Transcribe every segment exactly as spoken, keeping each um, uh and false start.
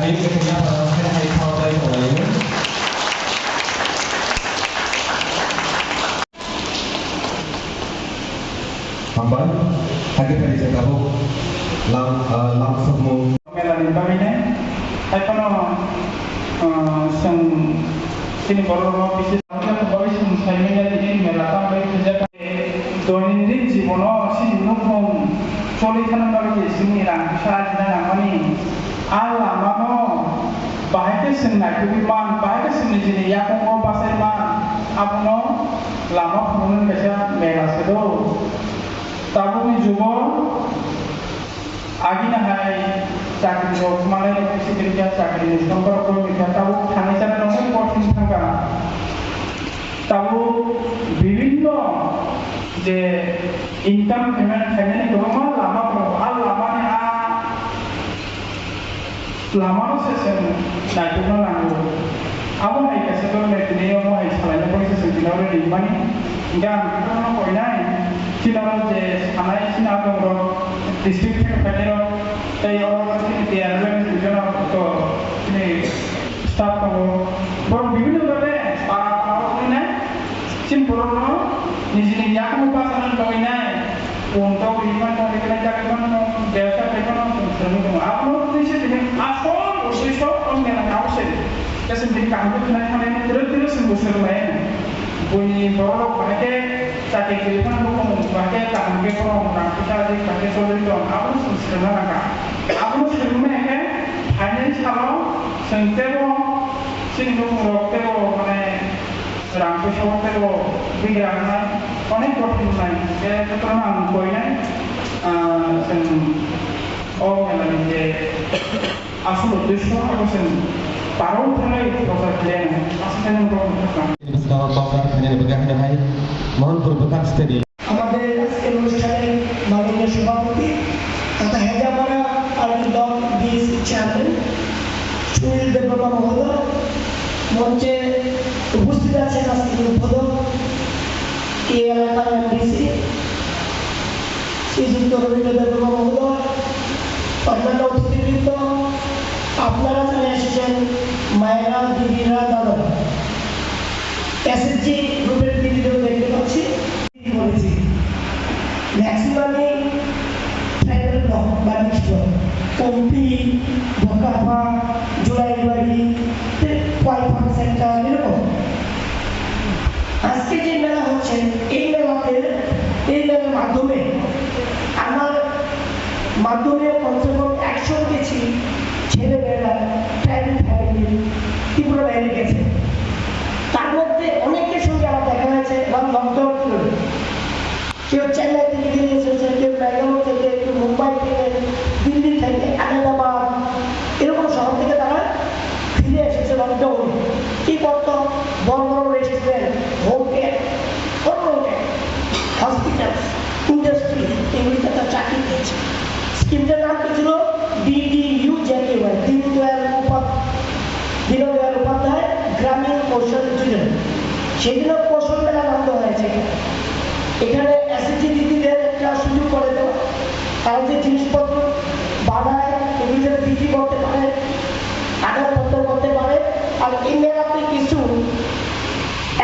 Hambai, hakhe phai se tabuk lam, ah, lam sokmung. Mela ni bagwi ne, hai phano, ah, chwng chini borok rok bisi bagwi chwng sai manya tini mela tang bai khajak. Doinondin jibono chini nukmung choli thana bagwi chini rang kisa ajina nangmani. A lamano bahai khe chwng naitugwi man, bahai khe chwng nijini yakungo bachai man, abono lama phunuknani kaisa mela se do. Tabukni jugo agini hai chakri rok manai rok bisi khe chakri ni songkar rok khe tabuk thani chana nangmani kothin thangkha. Tabuk bibinno je income payment khainani kwbangma lama tongo, a lamani a lamano se chwng naitukna nango. Abo hai kaisa government ni omo hai salaina bagwi se chwng tini oro ringmani. Hingkhe ang jotono koinai, chini oro je sanai chini apongrok district thani phainairok tei oro chini T R L M division o to chini staff tongo. Borok bibinno bhabe para para wngnai. Chini borokno nijini yakubu bachana bagwi nai, pun tok ri mano, ri mano, jagwi mano, bebsa khai mano, chwng swrwngwi tongo. Abono twi se tini asol uddesho o mela kabo se. Tei chwng tini kaham khe khwnai thangnaino twrwk twrwk chwng bo swrwnglaino. Buini borok bahai khe chakri kwrwi phano bukhumung bahai khe kaham khe borom rang kwchajak bahai khe choliwi tong. Abono chwng swrwngna nangkha. Abono swrwngmani khe phainai salo chwng teibo chini nukhungrok teibo mane Rang poisa o tei o bigra wngnai onek kothin wngnai, hingkhe jotono ang koinai, ah, chwng o mela ni je asol uddesho abo chwng parok thangwi prochar khlai anw, aswk khe nwng borok wngkha. Bwskango kokthar khainani bagwi haino hai Mohanpur bwkhak stadium. আমাদের আজকের অনুষ্ঠানের মাননীয় সভাপতি তথা হেজামারা আর্মি block BSC chairman Sunil Debbarma মহোদয়, মঞ্চে উপস্থিত আছেন আজকের উদ্বোধক, এই এলাকার এমডিসি শ্রীযুক্ত রবীন্দ্র দেববর্মা মহোদয়, অন্যান্য অতিথিবৃন্দ, আপনারা যারা এসেছেন, মায়েরা, দিদিরা, দাদারা, এসএসজি গ্রুপের দিদিদেরও দেখতে পাচ্ছি। বলেছি, ম্যাক্সিমামই ট্রাইবাল ব্লক বা মিক্সড ব্লক, কম্পি, বোকারপাড়া, জোড়াইবাড়ি, তে-, কয়েক পার্সেন্টটা এরকম। আজকে যে মেলা হচ্ছে, এই মেলাতে, এই মেলার মাধ্যমে আমার মাধ্যমে কমসে কম একশো বেশি ছেলেমেয়েরা ট্রাইবাল ফ্যামিলি ত্রিপুরা বাইরে গেছে। তার মধ্যে অনেকের সঙ্গে আমার দেখা হয়েছে এবং লকডাউন খুলে কেউ চেন্নাই থেকে দিল্লি এসেছে, কেউ ব্যাঙ্গালোর থেকে, কেউ মুম্বাই থেকে, দিল্লি থেকে, আহমেদাবাদ, এরকম শহর থেকে তারা ফিরে এসেছে লকডাউনে। কি করতো? বড় বড় রেস্টুরেন্ট, হোটেল, অন্য হোটেল, হসপিটাল, ইন্ডাস্ট্রি, এগুলিতে তারা চাকরি পেয়েছে। স্কিমটার নাম কি ছিল? ডিডিইউজেকেওয়াই, দীনদয়াল উপাধ্যায়, দীনদয়াল উপাধ্যায় গ্রামীণ কৌশল যোজনা। সেই জন্য কৌশল মেলা নাম দেওয়া হয়েছে। এখানে এসএসজি দিদিদের একটা সুযোগ করে দেওয়া, তারা যে জিনিসপত্র বানায়, এগুলো যাতে বিক্রি করতে পারে, আদান প্রদান করতে পারে। আর এই মেলাতে কিছু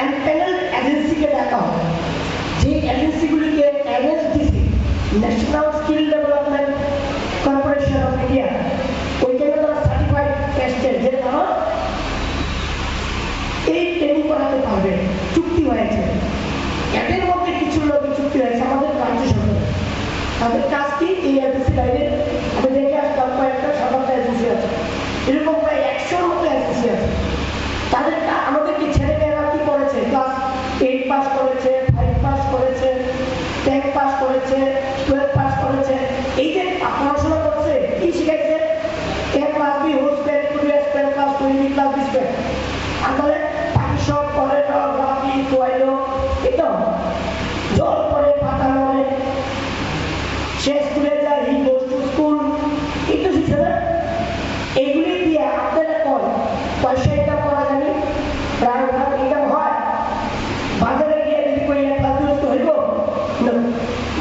এমপ্যানেলড এজেন্সিকে ডাকা হয়, যে এজেন্সিগুলিকে NSDC, national skill development corporation of India, ওইখানে তারা সার্টিফাইড টেস্টের, যে তারা এই ট্রেনিং করাতে পারবে, চুক্তি হয়েছে। এদের মধ্যে কিছু লোক চুক্তি হয়েছে আমাদের রাজ্য সরকার। তাদের কাজ কি? এই এজেন্সি বাইরে আমি দেখে আসলাম, কয়েকটা সাত আটটা এজেন্সি আছে, এরকম প্রায় একশোর মতো এজেন্সি আছে। তাদের কা-, আমাদের কি ছেলে মেয়েরা কি করেছে? ক্লাস এইট পাস করেছে, ফাইভ পাস করেছে, টেন পাস করেছে, টুয়েলভ পাস করেছে, এই যে পড়াশোনা করছে, কি শিখাইছে? A plus B whole square equal to A square plus two B plus B square. আসলে বাকি সব পড়ে না, রাতি, কোয়াইলো, এই তো, জল পড়ে, পাতা নড়ে, সে স্কুলে যায়, হি গোস টু স্কুল, এই তো শিখছে না? এগুলি দিয়ে আপনারা কোন পয়সা ইনকাম করা জানি? প্রায় ভাগ ইনকাম হয়। বাজারে গিয়ে যদি কই এক লাখ দুই হইব? না।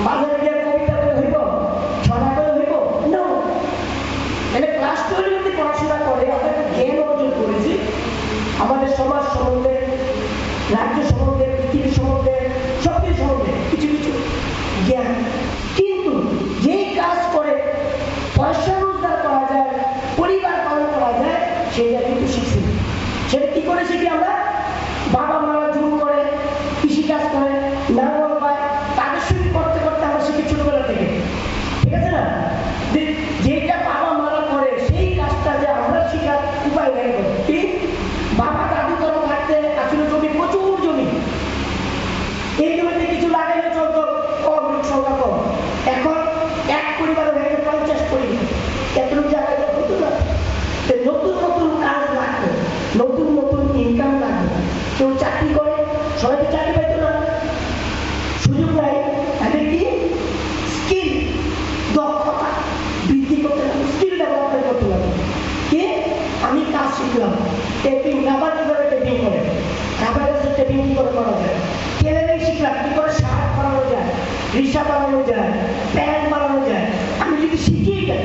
বাজারে গিয়ে কবিতা বই হইব? ছড়া বই হইব? না। মানে ক্লাস টুয়েলভ যদি পড়াশোনা করে, চাকরি পাইতো না, সুযোগ নাই। তাহলে কি? স্কিল, দক্ষতা বৃদ্ধি করতে হবে, স্কিল ডেভেলপমেন্ট করতে হবে। কি? আমি কাজ শিখলাম, টেপিং, রাবার কিভাবে টেপিং করে, রাবার গাছের টেপিং কি করে করা যায়, টেলারিং শিখলাম, কি করে শার্ট বানানো যায়, রিসা বানানো যায়, প্যান্ট বানানো যায়। আমি যদি শিখি এটা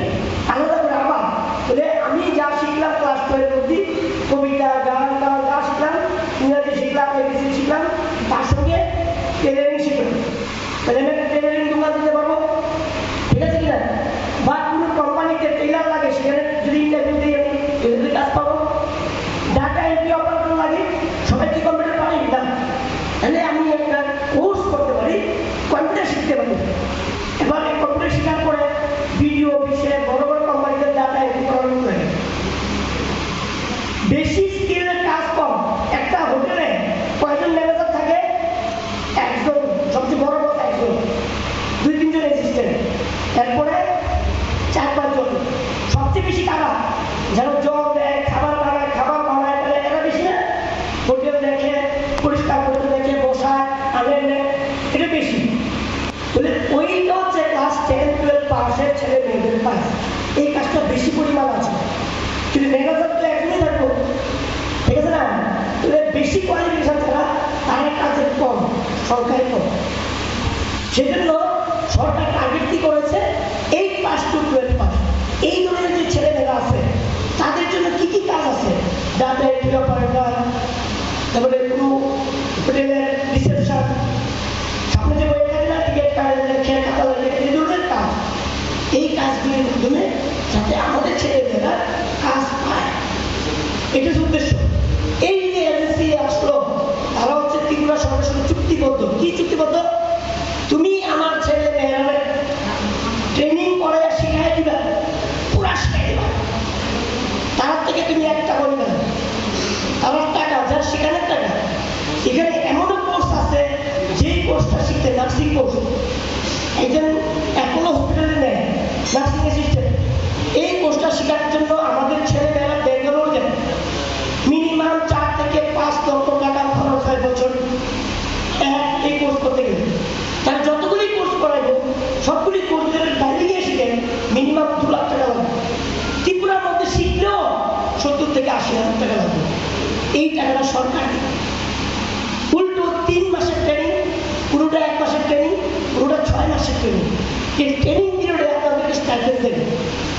আলাদা করে আবার, তাহলে আমি যা শিখলাম ক্লাস টুয়েলভ অবধি, কবিতা, গান, গান যা শিখলাম, ইংরাজি শিখলাম, এবিসি শিখলাম, তার সঙ্গে টেলারিং শিখলাম। তাহলে আমি একটা টেলারিং দোকান দিতে পারবো, ঠিক আছে কিনা? বা কোনো কোম্পানিতে টেলার লাগে, সেখানে যদি ইন্টারভিউ দিই আমি, সেখানে যদি কাজ পাবো। ডাটা এন্ট্রি অপারেটর লাগে, সবাই কি কম্পিউটার পারে? না। তাহলে আমি একটা কোর্স করতে পারি, কম্পিউটার শিখতে পারি। এবার এই কম্পিউটার শেখার পরে বিডিও অফিসে, বড় বড় কোম্পানিতে ডাটা এন্ট্রি করানো লাগে। বেশি স্কিলের কাজ কম। একটা হোটেলে কয়জন ম্যানেজার থাকে? একজন, সবচেয়ে বড় বস একজন, দুই তিনজন অ্যাসিস্ট্যান্ট, এরপরে চার পাঁচজন। সবচেয়ে বেশি কারা? যারা জল দেয়, খাবার বানায়, খাবার বানায়, তাহলে এরা বেশি না? হোটেল দেখে, পরিষ্কার করতে দেখে, বসায়, আনে, নেয়, এটা বেশি। বলে, ওইটা হচ্ছে ক্লাস টেন টুয়েলভ পাসের ছেলে মেয়েদের কাজ। এই কাজটা বেশি পরিমাণ আছে। কিন্তু ম্যানেজার তো একজনই থাকবো, ঠিক আছে না? তাহলে বেশি কোয়ালিফিকেশন ছাড়া তার কাজে কম, সংখ্যায় কম। সেজন্য সরকার টার্গেট কি করেছে? Eight pass to twelve pass, এই ধরনের যে ছেলেমেয়েরা আছে, তাদের জন্য কি কি কাজ আছে? ডাটা এন্ট্রি অপারেটর, তারপরে কোনো হোটেলের রিসেপশন, সামনে যে বইয়ে থাকে না, টিকিট কাউন্টারে খেয়ে খাতা লাগে, এই ধরনের কাজ। এই কাজগুলির মাধ্যমে যাতে আমাদের ছেলেমেয়েরা কাজ পায়, এটা হচ্ছে উদ্দেশ্য। এই যে এজেন্সি আসলো, তারা হচ্ছে ত্রিপুরা সরকারের সঙ্গে চুক্তিবদ্ধ। কি চুক্তিবদ্ধ? তুমি আমার ছেলে মেয়েরা ট্রেনিং করে শিখাই দিবা, পুরা শিখাই দিবা। তার থেকে তুমি একটা বলবে না, তার টাকা, যার সেখানে টাকা। এখানে এমনও কোর্স আছে, যেই কোর্সটা শিখতে, নার্সিং কোর্স, একজন অ্যাপোলো হসপিটালে নেয় নার্সিং অ্যাসিস্ট্যান্ট। এই কোর্সটা শেখার জন্য আমাদের ছেলেমেয়েরা ব্যাঙ্গালোর যায়। মিনিমাম চার থেকে পাঁচ লক্ষ টাকা খরচ হয় বছরে এক এই কোর্স করতে গেলে। তাহলে যতগুলি কোর্স করাইবো, সবগুলি কোর্সের বাইরে গিয়ে শিখে মিনিমাম দু লাখ টাকা লাগবে। ত্রিপুরার মধ্যে শিখলেও সত্তর থেকে আশি হাজার টাকা লাগবে। এই টাকাটা সরকার দিবে। উল্টো তিন মাসের ট্রেনিং, পুরোটা এক মাসের ট্রেনিং, পুরোটা ছয় মাসের ট্রেনিং। এই ট্রেনিং পিরিয়ডে আপনাদেরকে স্টাইপেন্ড দেবে।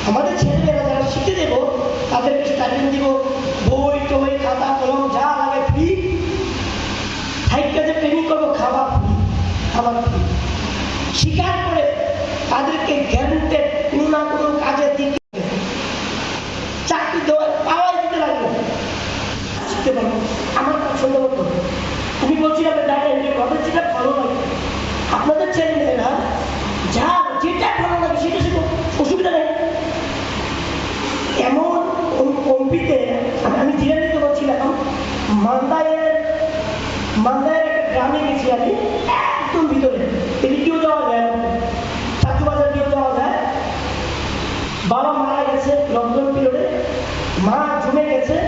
আমাদের ছেলেমেয়েরা যারা শিখতে দেবো, তাদেরকে স্টাইপেন্ড দিব, বই, টই, খাতা, কলম যা লাগে ফ্রি। থাইকা যে ট্রেনিং করবো, খাবার ফ্রি, খাবার ফ্রি। শিখার পরে তাদেরকে গ্যারান্টেড কোনো না কোনো কাজে দিতে, চাকরি দেওয়া, পাওয়াই দিতে লাগবে। শিখতে পারবো, আমার পছন্দ মতো। আমি বলছি না, ডাটা এন্ট্রি করবে, যেটা ভালো লাগে। আপনাদের ছেলে মেয়েরা যা, যেটা ভালো লাগে, সেটা শিখো, অসুবিধা নেই। এমন কম-, কমপিতে আমি, আমি জিরানিতে বলছিলাম, মান্দায়ের, মান্দায়ের একটা গ্রামে গেছি আমি, একদম ভিতরে, এদিক দিয়েও যাওয়া যায় না, চাচু বাজার দিয়েও যাওয়া যায়। বাবা মারা গেছে লকডাউন পিরিয়ডে, মা জমে গেছে,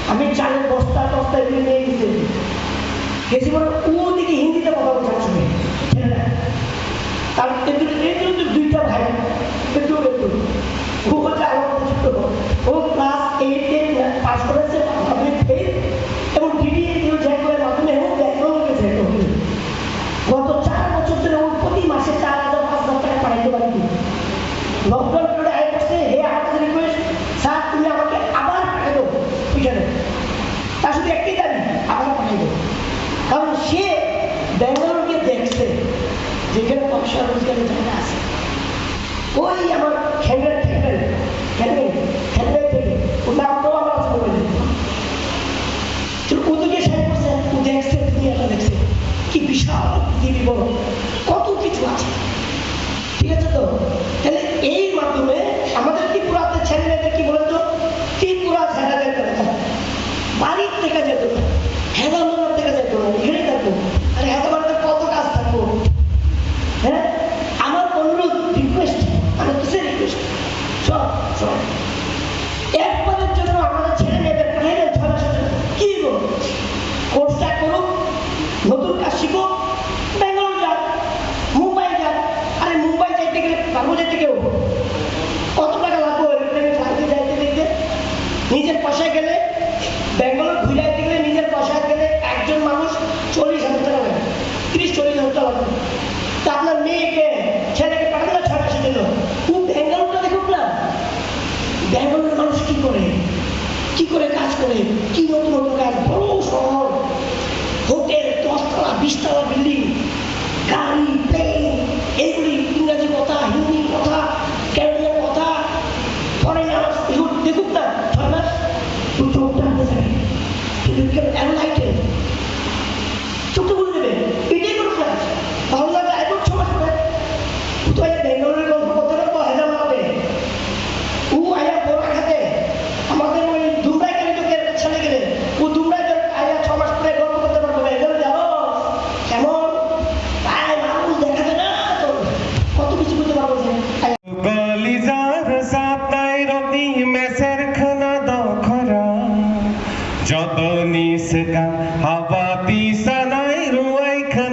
আমি চালের বস্তা টস্তা এগুলো নিয়ে গেছি। গেছি বলে ওদিকে হিন্দিতে কথা বলছে আমার সঙ্গে, ছেলেটা। তার একটু, একটু, একটু দুইটা ভাই, একটু, একটু। ও হচ্ছে আমার মতো ছোট। ও ক্লাস এইটে পাস করেছে, পাবলিক ফেল, এবং ডিডিএ দিয়েও জ্যাক করে মাধ্যমে এবং ব্যাকগ্রাউন্ডে জ্যাক করে। গত চার বছর ধরে ও প্রতি মাসে চার হাজার, পাঁচ হাজার টাকা পাঠাইতে পারেনি। লকডাউন পিরিয়ডে আয় করছে, হে আমার কাছে রিকোয়েস্ট, "স্যার, তুমি আমাকে আবার পাঠিয়ে দাও এখানে।" তার শুধু একটাই দাবি, "আবার পাঠিয়ে দাও।" কারণ সে ব্যাঙ্গালোরকে দেখছে, যেখানে পয়সা রোজগারের জায়গা আছে। ওই আমার খেলবেন, খেলবেন, খেলবেন, খেলবেন থেকে, ওর নামটাও আমার কাছে বলে দিন। তো ও তো গিয়ে সাইন করছে, ও দেখছে, দুনিয়াটা দেখছে, কি বিশাল পৃথিবী বড়, কত কিছু আছে। ঠিক আছে তো? তাহলে এই মাধ্যমে আমাদের ত্রিপুরাতে ছেলে মেয়েদের কি বলেন তো? ত্রিপুরা ছাড়া যেতে হবে। বাড়ির থেকে যেতে হবে। হেদামারা থেকে যেতে হবে। এখানে থাকবো। আরে হেদামারাতে কত কাজ থাকবো? হ্যাঁ? আমার অনুরোধ, রিকোয়েস্ট, আমার কিসের রিকোয়েস্ট? সব, সব। একবারের জন্য আমাদের ছেলে মেয়েদের পাঠাইলেন ছয় মাসের জন্য। কি বলবো? কোর্সটা করুক, নতুন কাজ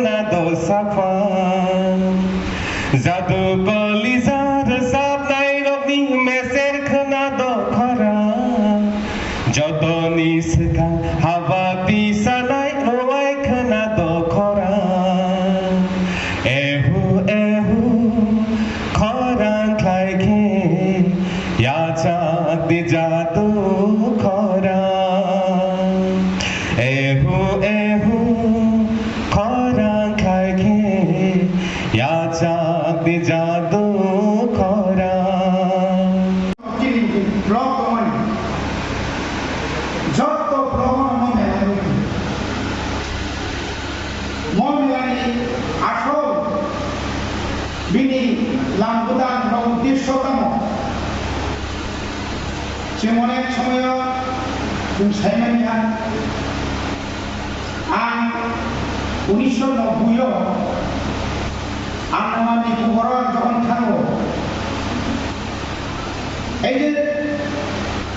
Khwnado sapha, jadu kolijar sapnairokni meser khwnado khorang, jotoni swkang haba tisanai rwai khwnado khorang. Ehu, ehu, khorang khlai khe yachak di jadu khorang. Ehu, ehu, khorang khlai khe yachak di jadu khorang. Chini block tongmani, jotto block no mo mela nukhi. Mo melani asol bini lam bwtang rok uddesho tamo? Chwng onek somoyo chwng saimani ha. Ang unisho nobboi o Andaman ni kuboro ang jokhon thango, ei je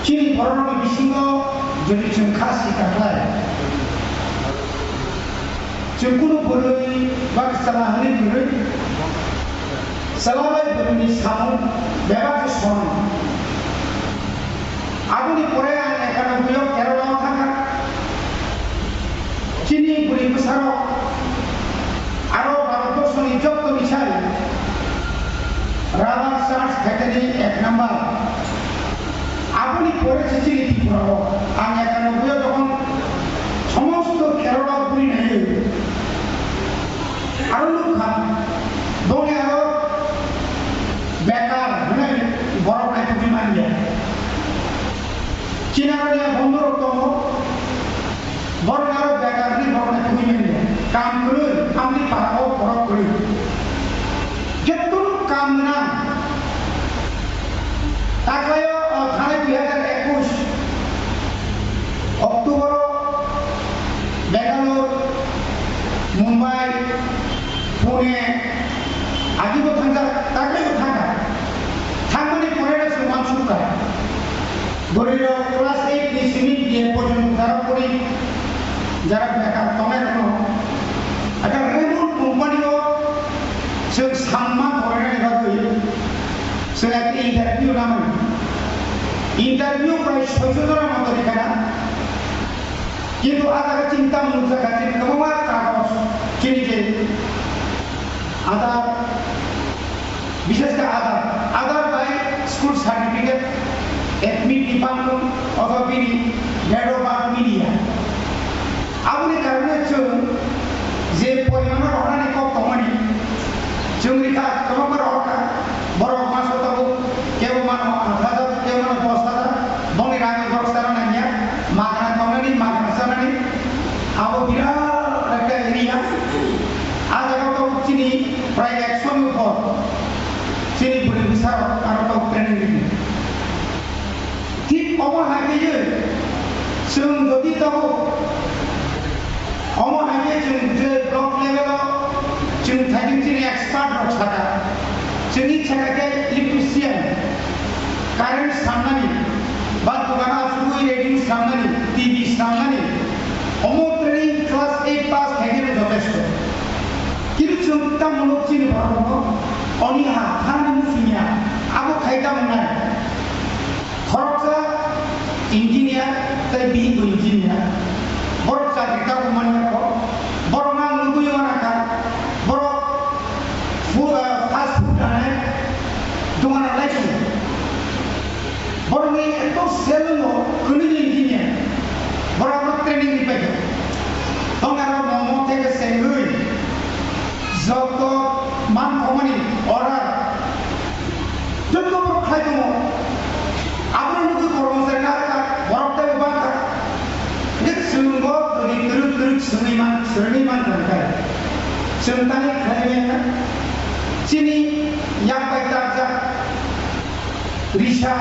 chini borokni bisingo jodi chwng kha sika khlai, chwng kunu bwrwi ba chwla hwnwi kwrwi, chwla bai bwrwini samung bebak khe soman. Aboni pore ang ekanobboi o Kerala o thangkha. Chini bwrwi bwsarok aro Bharatborsoni jottoni sai rubber church factory ek number. Aboni pore se chini Tripura o ang ekanobboi o jokhon somosto Kerala o bwrwi naiwi aro nukha, boni aro bekar hwnwi borok naitugwi manya. Chini aro niya bondorok tongo, borok aro bekar hwnwi borok naitugwi manya. Kam kwrwi, amni para o borok kwrwi. Jektunu kam gwnang. Taklaio, o, thanai dui hajar ekush October o Bangalore, Mumbai, Pune, agibo thangjak, taklaibo thangkha. Thangmani pore no chwng uansukha. Bwrwirok class eight ni simi B A porjonto jara pori, jara bekar tongnai rokno, ada Raymond company o chwng samma porinani bagwi chwng ekta interview namani. Interview prai soicho jora moto rikana. Kintu ah jaga chini tamo nukjakha, chini kwbangma kagoj, chini je Aadhaar, bishesh khe Aadhaar, Aadhaar bai school certificate, admit ni bangmung, othoba bini date of birth miliya. Aboni karone chwng je porimano rohornani kok tongmani, chwng rikha, kwbangma rohorkha. Borok maso tabuk, kebo mano aat hajar, kebo mano dos hajar, bongni rang borok sana nangya, magana tongnani, magana sanani, abo birat ekta area. Ah jaga tabuk chini prai ekso ni upor, chini bwrwi bwsarok aro tabuk training rikha. Thik omo hai khe chwng jodi tabuk, omo hai khe chwng je block level o chwng thaitung chini expert rok saka, chwngni saka khe electrician, current samnani, ba dogano asugwi radio samnani, T V samnani, omo training class eight pass khai khe jotesto. Kintu chwng tamo nuk chini borok rok oni ha thani muchungya, abo khai tamo nai. Khoroksa engineer tei bihikbo engineer. Borok chakri tabuk manya kho. Borok no ang nugwi mano kha. Borok fu-, ah, fast food hanai dogan rok lai tongo. Borok ni ekdom selling o kwnwi ni engineer. Borok no training ri pai kha. Tong aro momo theke sengwi joto man thokmani order. Joto borok khai tongo. Abono nugwi kormo se narwkha, borok teibo bangkha. Hwnkhe chwngbo twi twrwk twrwk swngwi man, swrwngwi man tongkha. Chwng tani khlai maya, chini yak bai tarjak risa,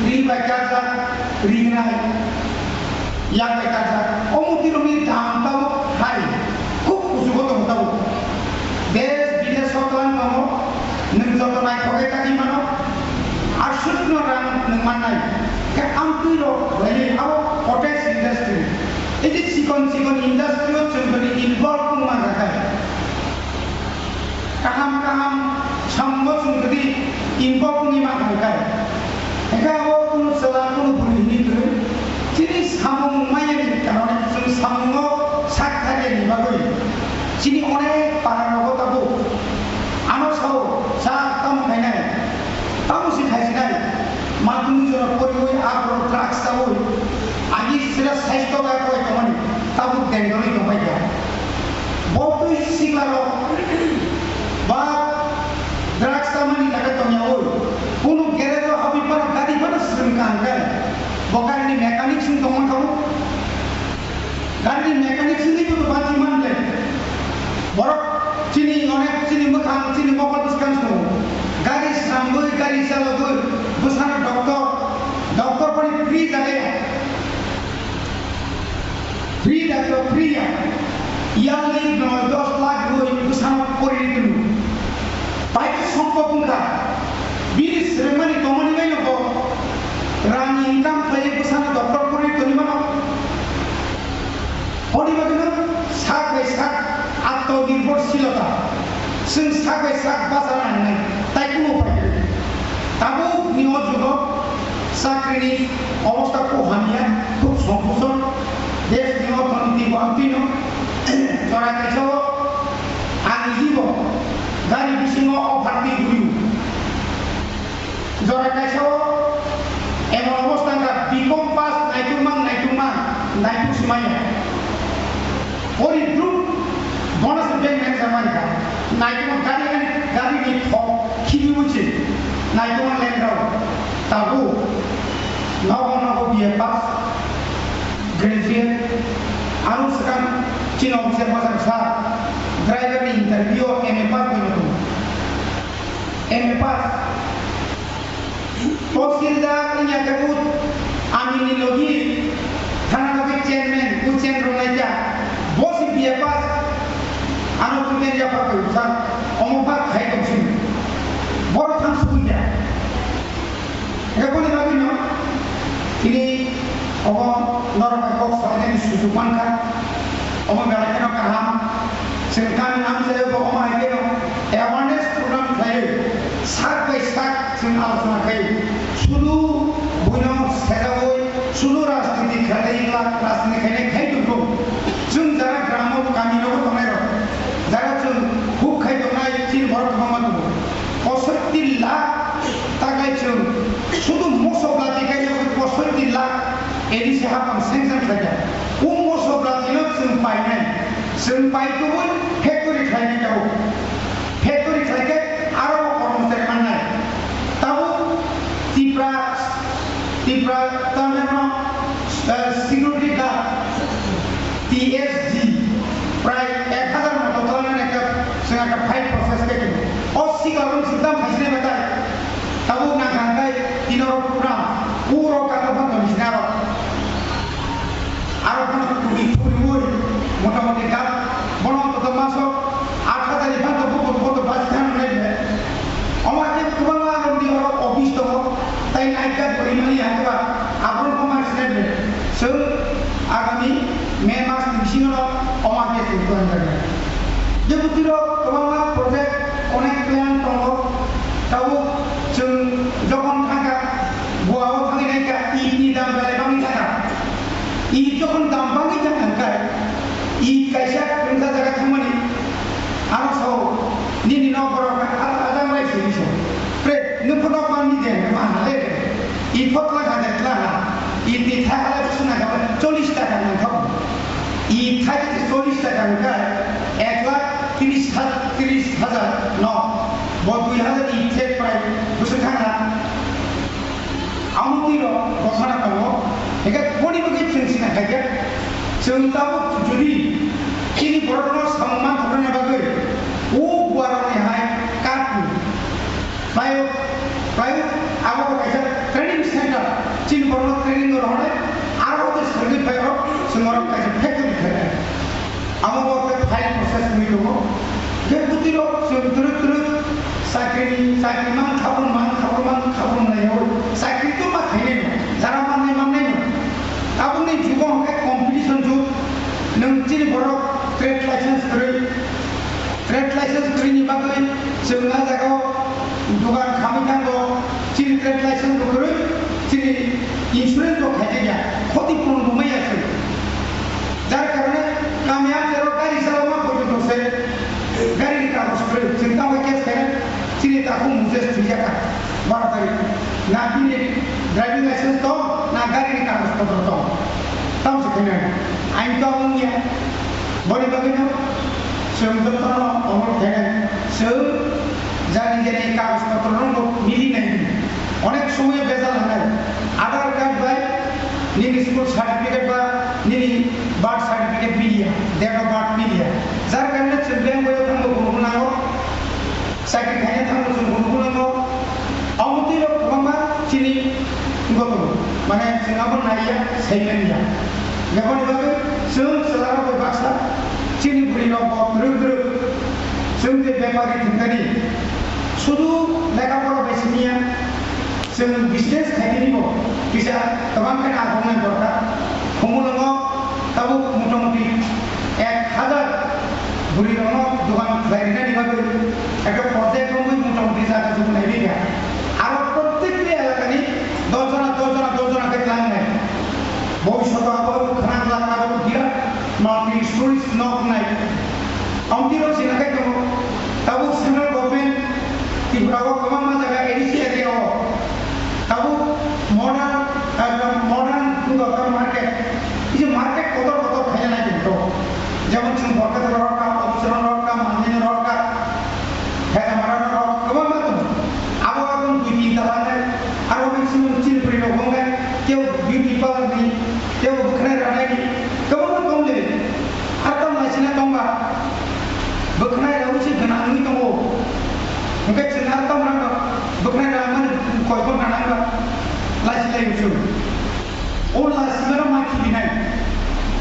ri bai tarjak rinai. Yak bai kajak, o murti rokni dam tabuk hai, khub kuchugo tongo tabuk. Desh bidesh o tlang tongo, nwng joto naithok khe tagwi mano, aswkno rang nwng mannai. Khe amtwi rok khlainai abo cottage industry. Ei je chikon chikon industry o chwng jodi involve wng man kha khai, Chini onek para rogo tabuk. Ano sao, sa tamo khainai, tamo si khaisinai. Madhyamik jora poriwi, aborok drugs chawi, agi sira saisto bai koi tongmani, tabuk dengdorwi tongbai kha. Bo twi sikla rok ba drugs chamani jaga tongya oi. Kunu garage o habwi phano gari phano swrwng kaham khe. Bo gari ni mechanic swng tongmani kha. Gari ni mechanic swngwi bo bati manle. Borok chini onek chini mwkhang chini mokol bwskang tongo. Gari srangwi gari chalogwi bwsano doctor, doctor phani free jagaya. Free doctor free ya. Yearly noi dos lakh rwi bwsano porini tunu. Bai khe sompok wngkha. Bini swrwngmani tongmani bai no bo rang income khlaiwi bwsano doctor porini toni mano. Hwnwi bagwino sak bai sak atmanirbhorshilota, chwng sak bai sak bachana nangnai, tai kunu upai kwrwi. Tabukni o jugo chakrini obostha kok hamya, khub songkuson, deshni orthoniti bo amtwino jora kaisa o ang jibo gari bisingo o phatwi guriu. Jora kaisa o emon obostha wngkha, B Com pass naitukma, naitukma, naituk simanya. Pori duk bono se bank manager mankha. Naitukma gari ani, gari ni thok khibi uchi. Naitukma lengrao. Tabu nogo nogo B A pass, graduate. Ano swkang chini officer masa sa driver ni interview o M A pass boino tongo. M A pass. Tahsildar wngya khe bo amini logi thana logi chairman, bo chairman rok naikha. Bo se B A pass. Ano bo chairman yapha koi bwsa. Omo pass khai tong sini. Borok thang sukui ya. Eko ni bagwi no. Ini omo norok bai kok sajaknai sujuk mankha. Omo belai kheno kaham. Chwng kami amchai bo omo hai kheno awareness program khlaiwi sak bai sak chwng alochona khai. Sudu buino sejawi, sudu rajniti khlai la, rajniti khainai khai tongkho. Chwng jara gramo kamino tongnai rok, jara chwng huk khai tongnai chini borok kwbangma tongo. Posotti lakh takai chwng sudu moso blati kai posotti lakh A D C hapang sanction khlaikha. O moso blati no chwng painai. Chwng pai tubui factory khlainai tabuk. Factory khlaikhe aro bo kormo se mannai. Tabuk Tipra, Tipra tameno, eh, security guard, T S G, prai ek hazar moto tameno ekta, sengakta file process khe. O sikla rung sikdam phaisne betai. Tabuk nang kangkai tino rok program, uro kato bang kami sinaro. Aro bono kubi kubi ui, motamoti gap, bono to maso, aat hazar ni phanto buko buko bas than nai le. Omo khe kwbangma rok ni oro office tongo, tai night guard bori mani ya keba, aboni koma sinai le. Chwng agami May mas ni bisingo no omo khe chwng plan kha. Je bwtwi rok kwbangma project onek plan tongo, tabuk chwng jokhon thangkha, Goa o thangwi naikha, it ni dam belai bangwi thangkha. I jokhon dam bangwi thang hwnkhai, i kaisa kwrwngsa jaga thangmani, ano sao, nini nok borok ajang rai sini so. Pre, nwng phano nok manni de, nwng ma hale. I phot la kha de, la ha. I ti thai hale suna kha, chollish taka nang kha. I thai de chollish taka hwnkhai, ek lakh tris ha-, tris hajar nok. Bo dui hajar i thek prai, bwswk thang ha. Amo twi rok gotha na tongo, hingkhe boni bagwi chwng sina khaikhe, chwng tabuk jodi chini borokno samung manthokna bagwi o buarokni hai katni, prai, prai abo bo kaisa training center, chini borokno training rw hwnwi aro tei swrwngwi phai rok chwng oro kaisa factory khainai. Amo bo khe file process wngwi tongo. Khe bwtwi rok chwng twrwk twrwk chakri ni, chakri mang khabrum mang khabrum mang khabrum nai yawi. Chakri to ma khainai no, jara mannai mannai no. Tabukni jugo hwnkhe competition jug. Nwng chini borok trade license kwrwi, trade license kwrwi ni bagwi chwng a jagao dugan khamwi thango, chini trade license bo kwrwi, chini insurance bo khaijak ya, khoti puron bo maya chwng. Jar karone kami amchairo gari chalokma porjonto se Takhuk Moses thwijak kha, baro tarik. Na bini driving license tong, na gari ni kagoj potro tong. Tamo se khainai. Ain to wng ya. Boni bagwi no chwng jotono onol khainai. Chwng jani jani kagoj potro no bo mili nai. Onek somoy bejal hanai. Aadhaar card bai nini school certificate ba nini birth certificate miliya, date of birth miliya. Jar karone chwng bank o thangbo bo nango. Chakri khaina thangbo chwng hwnwi phano no. Omo twi rok kwbangma chini wngwi tongo. Mane chwng abo naiya, saimanliya. Aboni bagwi chwng chwla rok bai baksa chini bwrwi rok bo kwrwk kwrwk chwng tei bepari thwngkani. Sudu lekha pora bai simiya. Chwng business khainani bo kisa kwbang khe nangkuknai dorkar. Khumulwngo tabuk motamuti ek hazar bwrwi rokno dogan khlai rinani bagwi ekta project romwi motamuti jaga jubunai rikha. Aro prottekti elakani dos jona, dos jona, dos jona khe tlangnai. Bhobishoto abo khwnang lakna abo birat multi stories nok wngnai. Amtwi rok sina khai tongo. Tabuk central government Tripura o kwbangma jaga A D C area o tabuk modern, eh, modern wngkha market. Kisa market kotor kotor khaina nai tongthok. Jemon chwng Borkatha rok kha, Officer rok kha, Manjani rok kha, Helamara rok kwbangma tongo. Abo abo dui tin tala nai, aro bini simi chini bwrwi rok wngnai, kebo beauty parlour ni, kebo bwkhwnai ranai ni, kwbangma tong le. Ar tamo laisina tongba, bwkhnai rok se gwnang wngwi tongo. Hwnkhe chwng ar tamo rok bwkhnai rok mani koi ghonta nangba, laisi lai chwng. O laisima rok ma khibinai.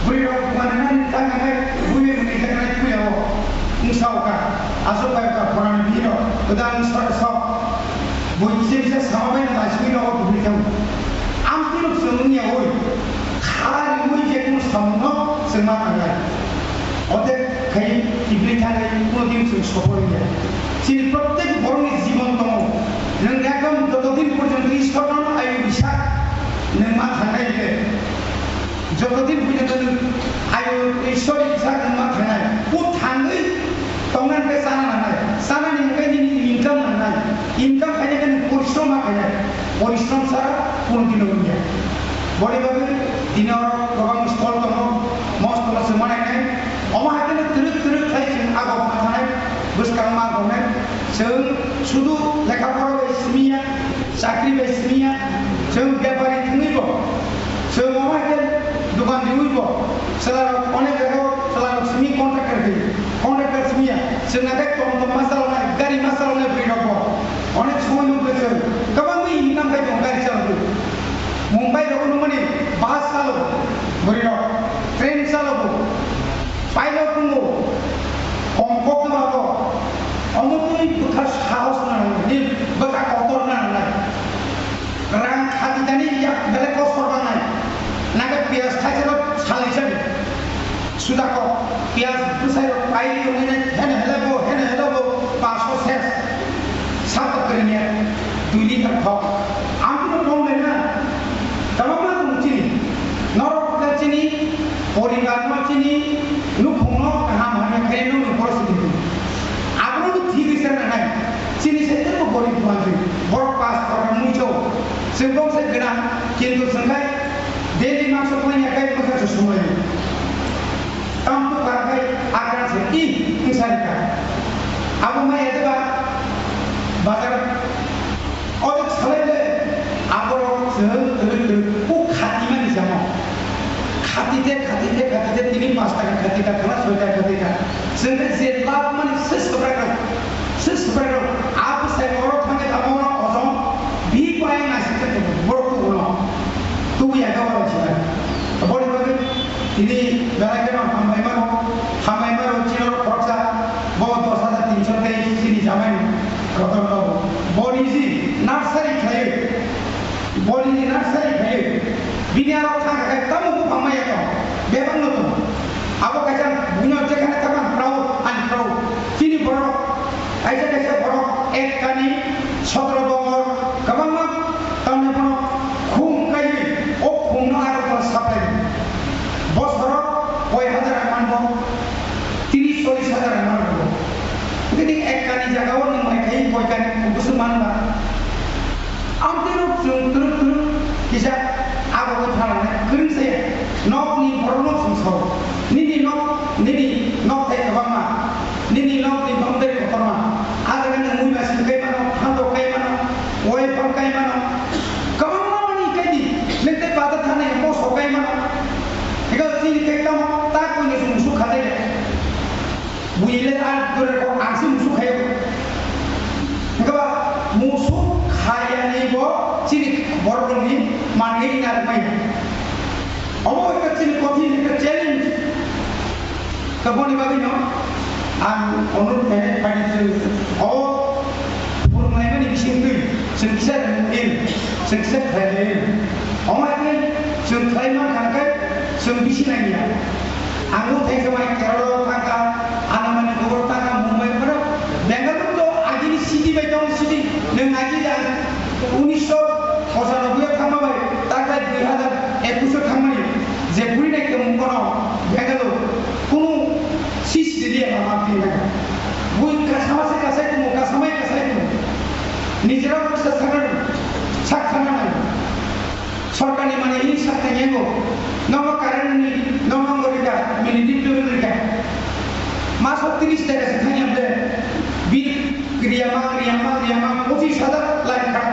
Bwrwi rok bwkhanai nani tang nangai, bui bai mwnwi khe nai puya o. Wngsa o ka, aswk bai ka, khorang bihiro, kwdang sok sok. Bui kisa kisa sama bai laisimi rok o bwrwi thang. Amtwi rok chwng wngya oi. Kha riui je kunu samungno chwng ma thangnai. Otek khai tibri thangwi kuno din chwng sopor ya. Chini prottek borokni jibon tongo. Nwng ekdom joto din porjonto Ishwarno ayu bisa nwng ma thangnai le. Joto din porjonto nwng ayu Ishwar bisa nwng ma thangnai. O thangwi tongnani khe chana nangnai. Chanani hwnkhe nini income nangnai. Income khaina khe nwng porishrom ma khainai. Porishrom chara kuno dino wngya. Boni bagwi dini oro kwbang stall tongo, mostolo se manai nai. Omo hai kheno twrwk twrwk khlai chwng agok ma thanai, bwskang ma gonai. Chwng sudu lekha pora bai simiya, chakri bai simiya, chwng bepari thwngwi bo. Chwng omo hai khe dogan riwi bo. Chwla rok onek jaga o chwla rok simi contractor khe. Contractor simiya, chwng nakhai tom tom ma chaloknai, gari ma chaloknai bwrwi rok bo. Onek somoi nukgwi chwng kwbangwi income khai tongo gari chalogwi. Mumbai rok nukmani bus chalogo bwrwi rok, train chalogo, pilot wngo, kom kok ma bo. Omo twi bwkha sahos nangnai, bwkha kotor nangnai. Rang khati tani yak belai kosor bangnai. Naga piyaj thaisano salai sani. Suda kok piyaj bwsai rok pai ri wngwi nai, hene hele bo, hene hele bo, paso ses. Sat karinya, dui liter thok. Ang no tong le na. Tama ma tong chini. Norok na chini, poribar no chini, nukhung no kaham hamya khe no no porositi. Abro no thik ri ser na nai. Chini se tebo gorib manjui, borok pas program muicho, chwng bong se gwnang, kintu chwng khai daily mangso phaina khai bwkha se sumai. Tam tu kar khai akran se i wngsari ka. Abo mai ete ba bazar odo salai le aborok chwng kwrwi kwrwi kuk khati mani jamo. Khati te, khati te, khati te, tini pas taka khati ta khana, soi taka khati ta. Chwng khe je lab mani se swbrai rok, se swbrai rok. A bwsai oro thangwi tamo oro ojong bi pai nai se khe borok tu ulo. Tu ya ga oro chwng. Boni bagwi tini belai kheno hambai mano, hambai mano chini oro khoroksa bo dos hajar tinso tei chini jamai rotor no. Boni ji nursery khlai. Boni ni nursery phaiwi, bini aro thang kha khe tamo buphang maya tong, bebak no tong. Abo kaisa buino jekhane tamo ang proud, ang proud. Chini borok, kaisa kaisa borok ek kani sotro bongor kwbangma tamni bono khum kaiwi o khum no aro bono saplai. Bosoro koi hajar ang manbo, tris chollis hajar ang manbo. Bini ek kani jaga o nwng mai khai koi kani Swng manba. Amtwi rok chwng twrwk twrwk kisa abo khe phalnai kwrwng se. Nokni borok no chwng sao. Nini nok, nini nok thai kwbangma. Nini nok ni boundary kotorma. A jaga nwng mui masing kai mano, thanto kai mano, wai phang kai mano. Kwbangma manwi kai di. Nwng tei bazar thanai moso kai mano. Ego chini kai tamo ta koi ni chwng suk khatai. Buile a dore ko ang si musuk khayo. Hingkhe ba musuk khayani bo chini borokni manwi narwkmani. Omo ekta chini kothin ekta challenge. Kaboni bagwi no ang onurok khainai phaidi chwng o phwrwnglaimani bisingtwi chwng kisa rwngmil, chwng kisa khlaimil. Omo hai khe chwng khlai mankha khe chwng bisi nangya. Ang bo thengsa mai Kerala thangkha, Anamani Kobor thangkha, Mumbai, mano Bengaluru to agini city bai tong city, nwng agi da unisho pochanoboi o thangma bai, taklai dui hazar ekush o thangmani, je puri nai tong kono Bengaluru, kunu sis diliya mama pina. Bui kasama se kasai tumo, kasama kasai tumo. Nijera buksa sakar, sak sana nai. Sorkarni mani hini sakha nyengo. Nono current ni, nono rika, miniti duri rika. Maso tris taka se thangya ble. Bil kriya ma, kriya ma, kriya ma, pochis hazar lai kha.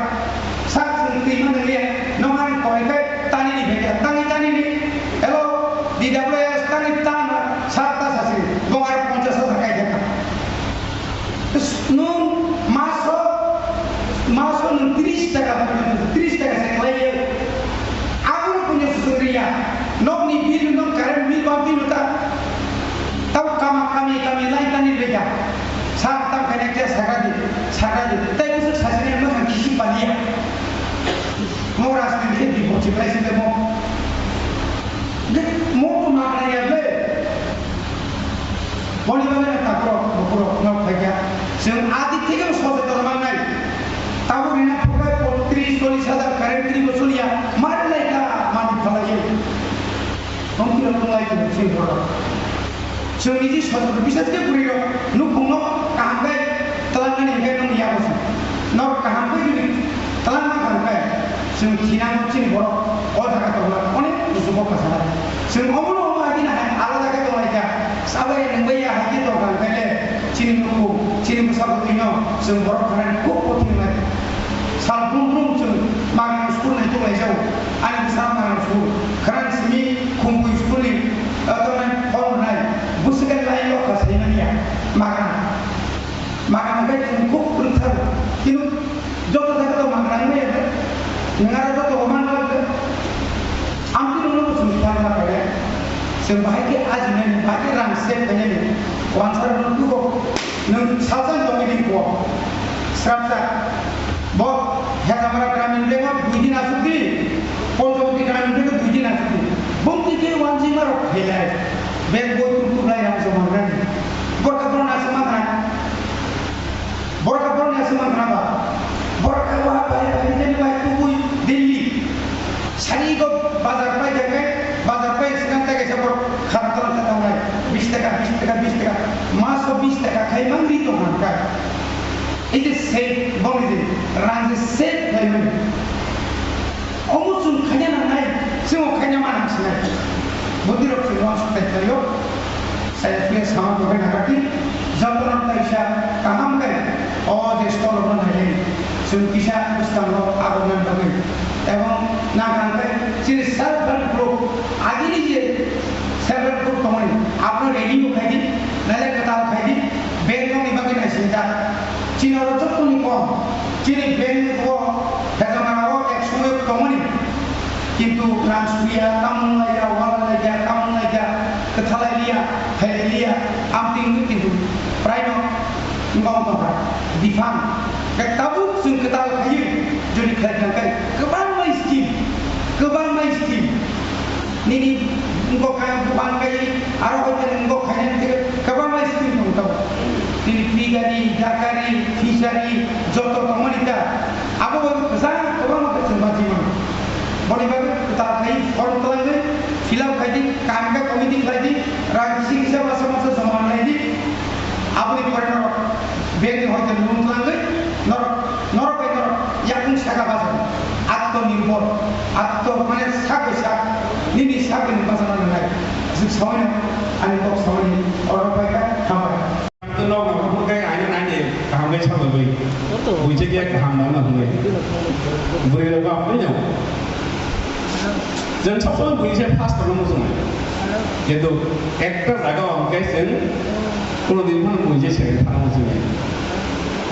Sak sung twi ma nang liya. Nono ang koi kai tani ni bhekya, tani tani ni. Hello, D W S tani tan, sak ta sasi. Bongar ponchas hazar kai kha. Nwng maso, maso nwng tris taka, tris taka se khlai ya. Aboni punya susung riya. Nokni bill nwng current bill ba bill ta. Tau kama kami kami lai tani rega. Sa tang kene ke sagra di, sagra di. Tai kusuk sasini nwng kisi paliya. Mo rajniti di bocchi pai sinte mo. De mo to ma ya be. Boni bagwi no takhurok bukhurok no phaikha. Chwng a dik theke bo soseton mangnai. Tabuk rina phurkha tris chollish hazar current twi bo choliya. Mari laikha mani phalaiwi. Hongkirok tonglai tongo chini borok. Chwng niji soseton bisas khe bwrwi rok nukhung no kaham khe twlangnani hwnkhe nung ya bo se. Norok kaham khe jodi twlangma kaham khe. Chwng thinango chini borok o jaga tongma onek kuchugo khasana. Chwng omono omo agina hai alada khe tonglaikha. Sabai nwngbai ya hai khe tongkha hwnkhe le chini nukhung, chini bwsa bwtwino chwng borok khanani kuk kothingnai. Sal brum brum chwng magna school nai tonglaijao. Ani bwsa magna school. Khana simi Khumpui school ni, ah, tongnai phone rwnai. Bwswk khe line o kha saimanya magna. Magana bai chwng kuk kwrwngthar, kintu joto jaga to magana wngmaya khe, nwng aro joto o manna khe, amtwi rwngno bo chwng khlai ma khe, chwng bahai khe ajinani, bahai khe rang save khainani, wansarokno tugo, nwng salsa tongwi di kho, srapsa, bo Hezamara Gramin Bank o dui din asuk di, Ponchoboti Gramin Bank o dui din asuk di, bumtwi khe wanjima rok khailai, bank boi tuk tuk lai rang joma rwnani, borok borok aswk ma khna. Borok borok ni aswk mankhna ba. Borok wa bai bai ni bai kubui Delhi. Sari go bazar pai jake, bazar pai sikan ta kaisa borok khana tong ta tongnai. Bis taka, bis taka, bis taka. Maso bis taka khai mangri tong kha. It is safe, bongni din. Rang je safe khai mangri. Omo chwng khaina nangnai, chwng o khaina ma nang sinai. Bwtwi rok chwng uansuk tai khlaio. Saya phiya sama khe nagati, jotono kaisa kaham khe o je stolrokno nailai. Chwng kisa bwskango aborna bagwi. Ebong nang khe chini self help group, agini je self help group tongmani, abono ready bo khai di, naile kwtal khai di, bag rokni bagwi naisingjak. Chini oro jottoni kom, chini bank o Hezamara o ek somoy tongmani, kintu rang suya, tamung laija, wala laija, tamung laija, kwthalai liya, khailai liya, amtwi wngwi kintu praino wngkha wngkha bifang. Khe tabuk chwng kwtal khaiwi jodi khlai kha khe kwbangma scheme, kwbangma scheme. Nini wngkok kha buphang kai, aro hoite wngkok khainani theke kwbangma scheme tong tong. Nini pigari, dakari, fishery, joto tongmani ta. Abo bai kwchang kwbangma khe chwng baji mano. Boni bagwi kwtal khai form twlangwi fill up khai di, kaham khe committee khlai di, rang kisi kisa masa masa joma rwnai di. Aboni pore norok bank ni hoite loan twlangwi norok Atto mane sak bai sak, nini sak bai ni bachana nangnai. Aswk sawani, ani kok sawani, oro pai kha, hambai. Ang to nok no hwnkhai aina naini kaham khe sama bai. Buji khe kaham nang na hwnwi. Bwrwi rok ba hwnwi no. Jeng sab samai buji se first no muchung. Kintu ekta jaga o hwnkhai chwng kuno din phano buji se thang muchung.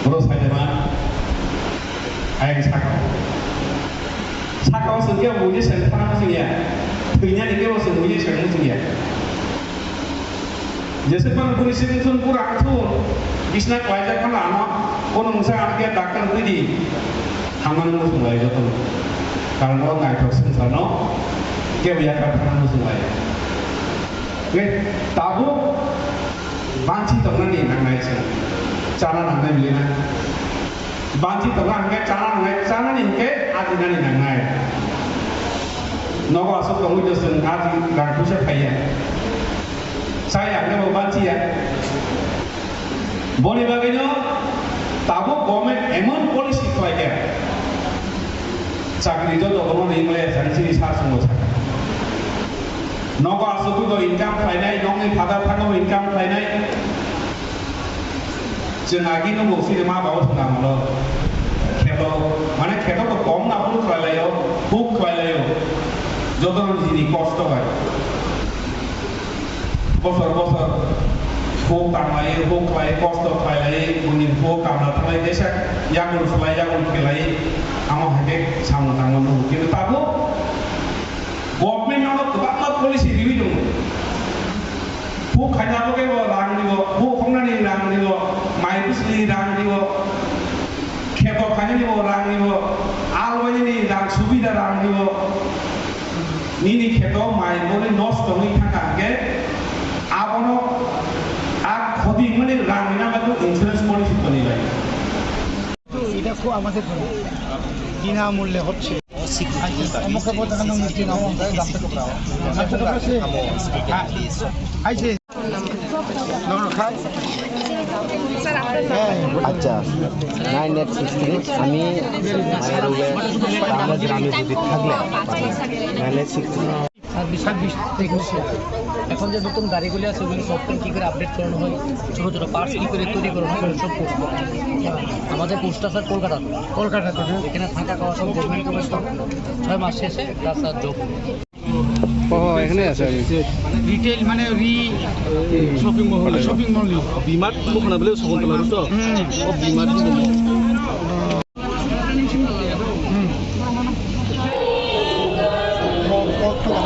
Boro sai de ma. Ayang sakao. Sakao chwng khe buji se thang muchung ya. Thwinani kebo chwng buji se muchung ya. Jese pan puri sini thun pura thun, bisna klaijak phano ano, kono mungsa ano khe doctor hwnwi di, hamnani muchung lai jotono. Karon o naithok swngcharno kebo yakar thangna muchung lai. Hwnkhe tabuk banchi tongnani nangnai chwng, chana nangnai mili na. Banchi tongo hwnkhe chana nangnai, chanani hwnkhe ajinani nangnai. Nogo aswk tongwi do chwng aji rang puisa phaiya. Chaya hwnkhe bo banchiya. Boni bagwino tabuk government emon policy khlaikha. Chakri joto bono ringmaya chang chini sa sungo chakha. Nogo aswk bo income khlainai, nokni father thango income khlainai. Chwng agi no bo chini ma babo thwngna hwnlo. Kheto, mane kheto to kom na phuru khlai laio, huk khlai laio. Joto no nini kosto bai. Bosor bosor huk tang lai, huk khlai, kosto khlai lai, buini huk kamla thalai, jesa yakul khlai, yakul khlai, amo hai khe samung tangma nugo. Kintu tabuk government no kwbangma policy riwi tongo. Huk khaina bo kebo rang riwo, huk hoknani rang riwo, mai bisli rang riwo, kheto khainani bo rang riwo, alwaini rang subida rang riwo. Nini kheto mai boni nosto wngwi thangkha hwnkhe abono a khoti wngmani rang rina bagwi insurance policy toni lai. এটা খুব আমাদের জন্য বিনামূল্যে হচ্ছে। আচ্ছা, nine eight six three, আমি মায়ের উপরে বাংলা গ্রামে যদি থাকলে নাইন এইট সিক্স থ্রি। ছাব্বিশ, ছাব্বিশ, একুশ। এখন যে নতুন গাড়িগুলি আছে, ওগুলি সফটওয়্যার কী করে আপডেট করানো হয়, ছোটো ছোটো পার্টস কী করে তৈরি করানো হয়, ওগুলো সব করতে হবে। আমাদের পোস্টটা স্যার কলকাতাতে। কলকাতাতে, হ্যাঁ। এখানে থাকা খাওয়া সব গভর্নমেন্ট করেছে। ছয় মাস শেষে প্লাস স্যার জব। ও, এখানে আছে। রিটেইল মানে রি শপিং মল, শপিং মল। বিমার্ট ওখানে বলে শকুন্তলা তো? হুম। ও বিমার্ট কিন্তু